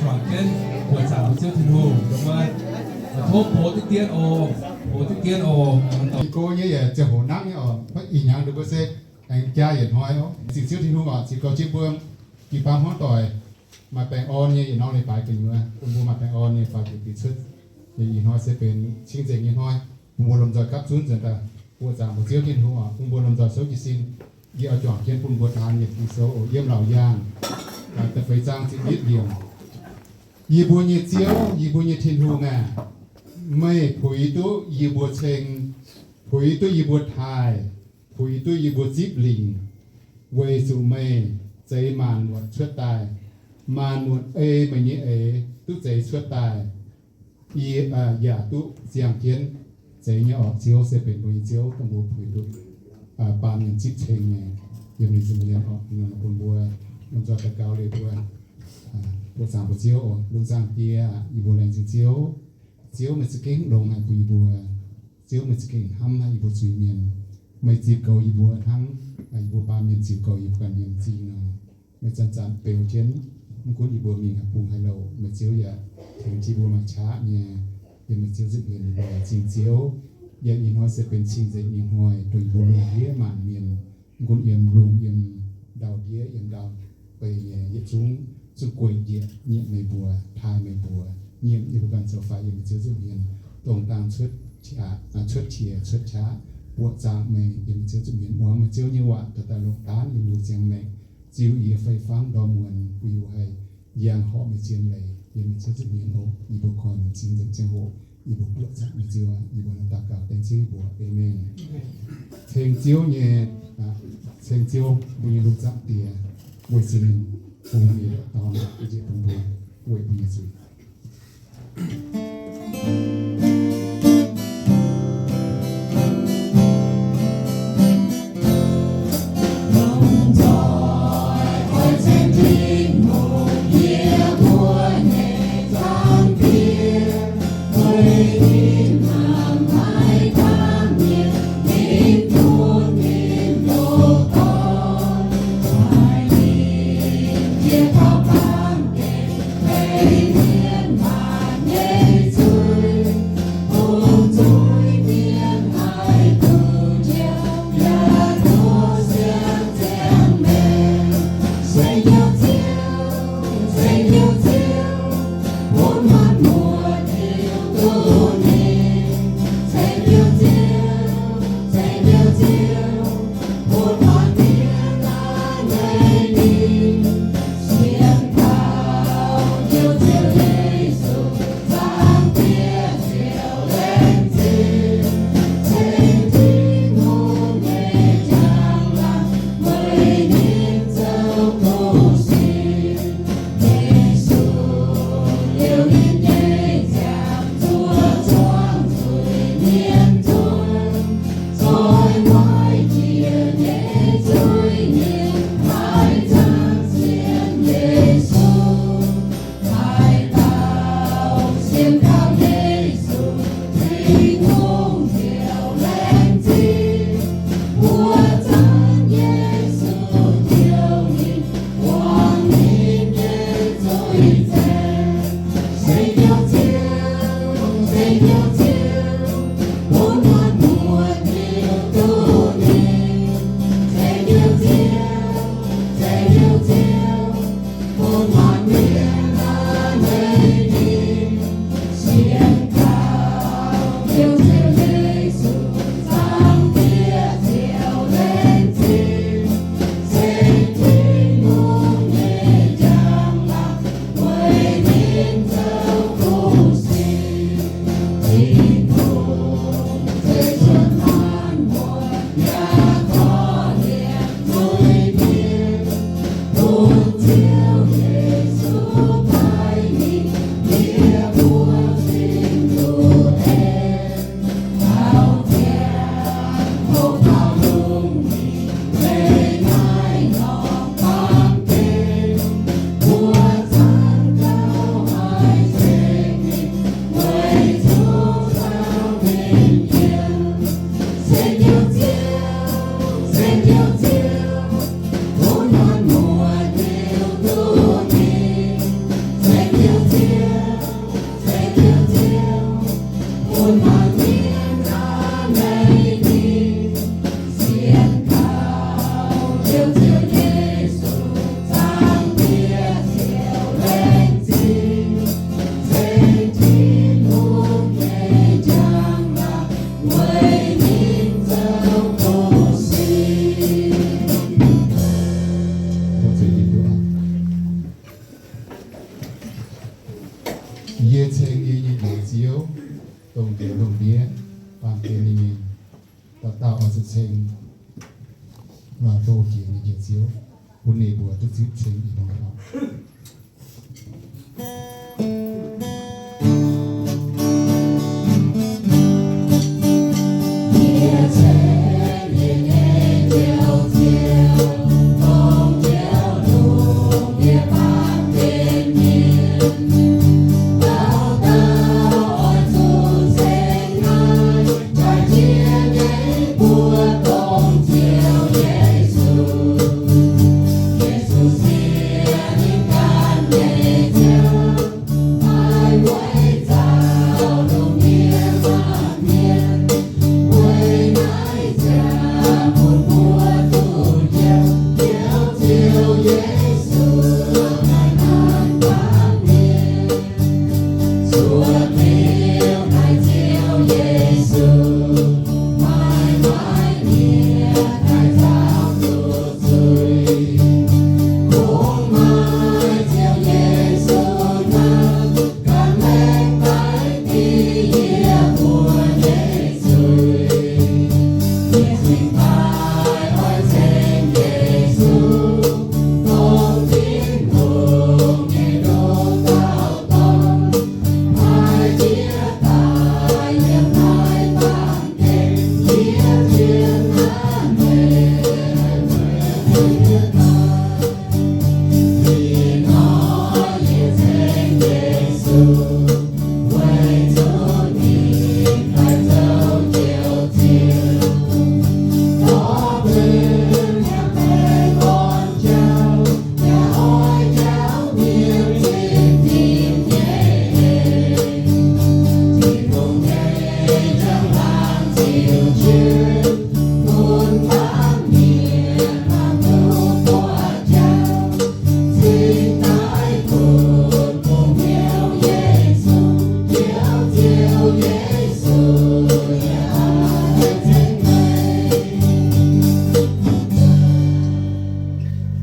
Juangc jienv buoqc zaangc mbuo Ziouv Tin-Hungh, tov poux diqv dien oc, poux diqv dien oc. Go nyei yaac ziangh hoc nangv nyei oc, ih hnyangx nduqc mbuo se aengx jaa yietc hnoi oc. Zingh Ziouv Tin-Hungh oc, ziux goux jienv mbuo jiu-baang hmuangv doic maaih baengh orn nyei yietc norm leiz-baaix gu'nyuoz, bun mbuo maaih baengh orn nyei faaux njiec diex cuotv. Yaac ih hnoi se benx cing nzengc nyei hnoi, bun mbuo lomh nzoih gapv zunv nzuonx daaih buoqc zaangc mbuo Ziouv Tin-Hungh oc, bun mbuo lomh nzoih souv jiez sin. Yie oix juangc jienv bun mbuo daan yietc Ging-Sou oc, yiem Laauc Yaangh da'feix zaang ziepc yietv yiemc. Yie mbuo nyei Ziouv, yie mbuo nyei Tin-Hungh aah! Meih puix duqv yie mbuo ceng, puix duqv yie mbuo taaih, puix duqv yie mbuo zipv lingc, weic zuqc meih zeix maanc muotc cuotv daaih. Maanc muotc ei meih nyei eix duqv zeix cuotv daaih. Yie, aa, yaac duqv ziangh jienv zeix nyei oc. Ziouv se benx mbuo nyei Ziouv, dongh mbuo puix duqv, aa, baamh mienh zipv ceng nyei, yiem ninh nza'hmien oc. Ninh bun mbuo lomh nzoih daux gaux liuz mbuo, aa, buoqc zaangc mbuo Ziouv oc. Lungh zaangc Die aah, yie mbuo laengz zingh Ziouv. Ziouv, meih za'gengh longx haic bun yie mbuo. Ziouv, meih za'gengh hnamv haic yie mbuo zuiz-mienh. Meih ziux goux yie mbuo hnangv, aa, yie mbuo baamh mienh ziux goux yie mbuo ganh nyei m'zing nor. Meih zanc-zanc beu jienv, mv gunv yie mbuo mingh haaix bung haaix louh, meih Ziouv yaac tengx jienv mbuo maaih qaqv nyei. Yiem meih Ziouv nza'hmien yie mbuo laengz zingh Ziouv. Yaac ih hnoi se benx cing-nzengc nyei hnoi, dongh yie mbuo lungh ndiev maanc mienh, mv gunv yiem lungh, yiem ndau-ndiev, yiem ndau-beih nyei, yietc zungv zuqc gueic njiec nyiemc meih mbuo, taaih meih mbuo, nyiemc yie mbuo ganh zoux faix yiem meih Ziouv nza'hmien, dongh dangh cuotv qiex, cuotv qiex, cuotv qaqv, buoqc zaangc meih yiem meih Ziouv nza'hmien, muangx meih Ziouv nyei waac dorh daaih longc daanv yie mbuo ziangh maengc, ziux yie fei fangv ndorm muonz, bun yie mbuo haih yangh horpc meih zien leiz yiem meih Ziouv nza'hmien oc. Yie mbuo koi longx cing nzengc ziangh hoc, yie mbuo buoqc zaangc meih Ziouv aqv. Yie mbuo daux gaux dengv Ziouv nyei mbuox. Aamen. Ceng Ziouv nyei, ceng Ziouv mbuo nyei lungh zaangc Die, weic zuqc ninh bungx ninh nyei dorn njiec bun mbuo, weic mbuo nyei zuiz. Yie ceng yie nyei Njoux Ziouv, dongh njoux lungh ndiev baamh gen nyei mienh, dauh dauh oix zuqc ceng doz jiex nyei Njoux Ziouv, bun ninh mbuo duqv zipv ceng ih hnoi oc.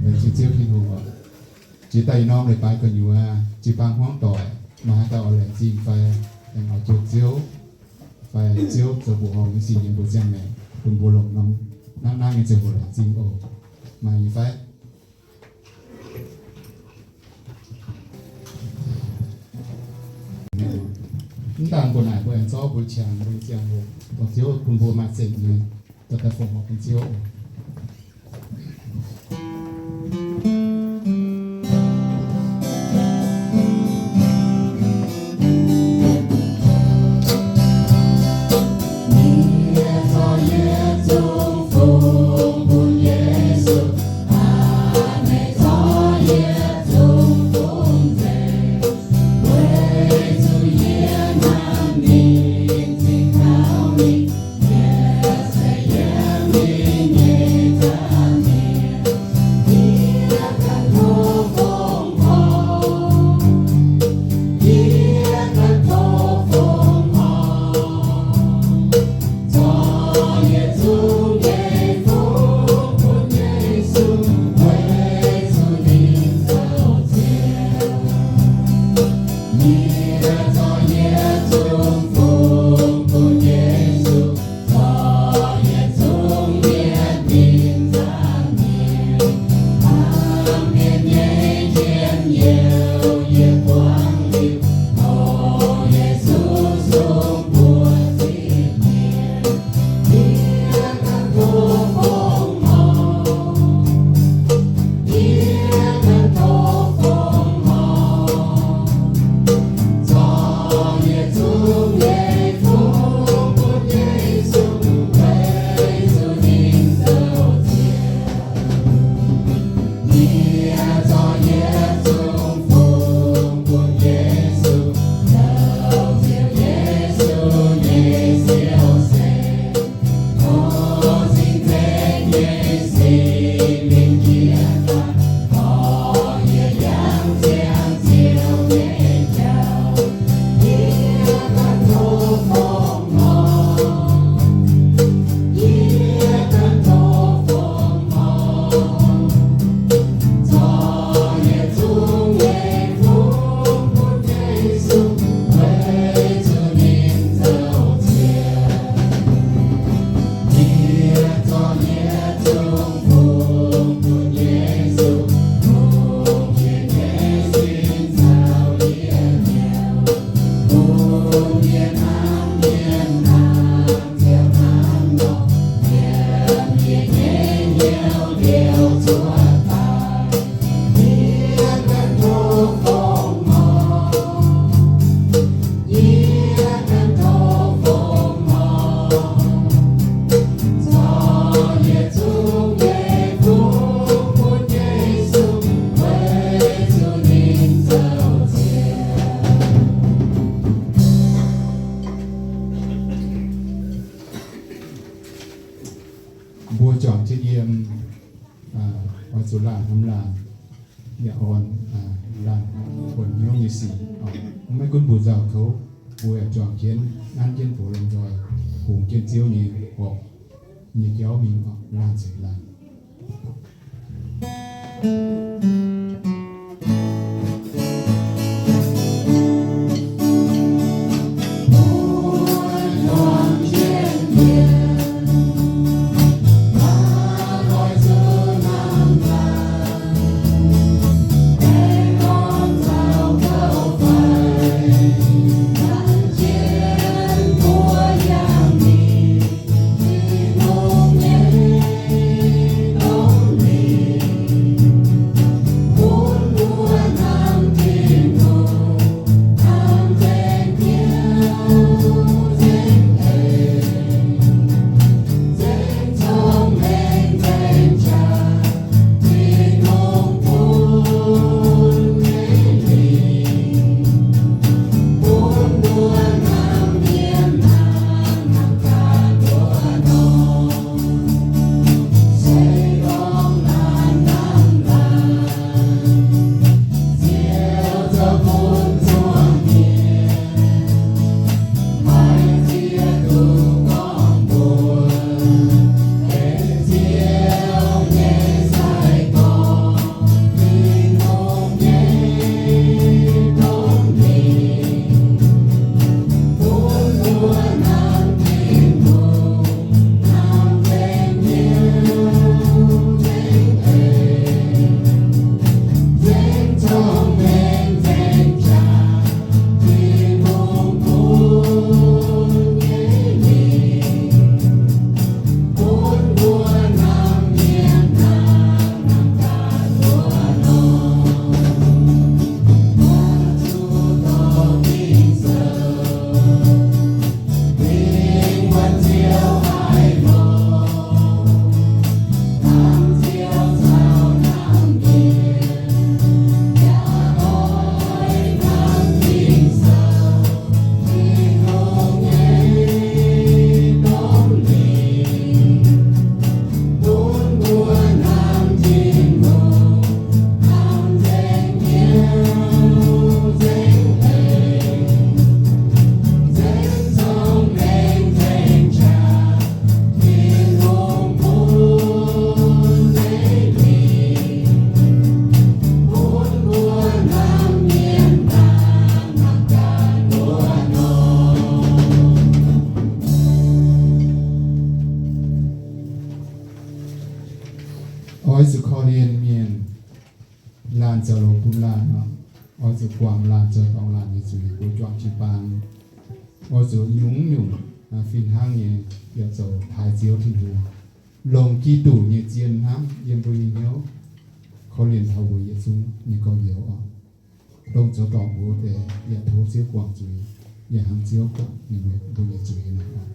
Laengz zingh Ziouv Tin-Hungh oc. Jiex daaih ih norm leiz-baaix gu'nyuoz, jiu-baang hmuangv doic, maaih haaix dauh oix laengz zingh fai aengx oix jiex Ziouv, fai Ziouv zoux mbuoqc horngh nyei sic yiem mbuo ziangh maengc, bun mbuo longc norm hnangv naaiv nyei ziangh hoc laengz zingh oc. Maaih nyei fai? Mv daan mbuo naaic, mbuo aengx zorqv mbuo qangx mbuo nyei ziangh hoc, dongh Ziouv bun mbuo maaih zingh nyei, dorh daaih fongc horc bun Ziouv oc. Laanh, yaac orn laanh buonc hnyouv nyei sic. Maiv gunv mbuo nzauh kouv, mbuo yaac juangc jienv, nanv jienv buoz lomh nzoih, hungx jienv Ziouv nyei horpc nyei jauv mingh, laanh ceix laanh. Oix zuqc korv-lienh mienh, laanh zoux loz bun laanh oc. Oix zuqc guangc laanh zoux dorngx laanh nyei zuiz, mbuo juangc jiu-baang. Oix zuqc nyungc-nyungc fih hnangv nyei yaac zoux taaix Ziouv Tin-Hungh, longc Giduc nyei zien hnamv yiem mbuo nyei hnyouv, korv-lienh taux mbuo yietc zungv nyei gorx-youz oc. Dongh zoux dorngc mbuo deix yaac tov Ziouv guangc zuiz, yaac hnamv Ziouv guangc ninh mbuo nyei zuiz nor.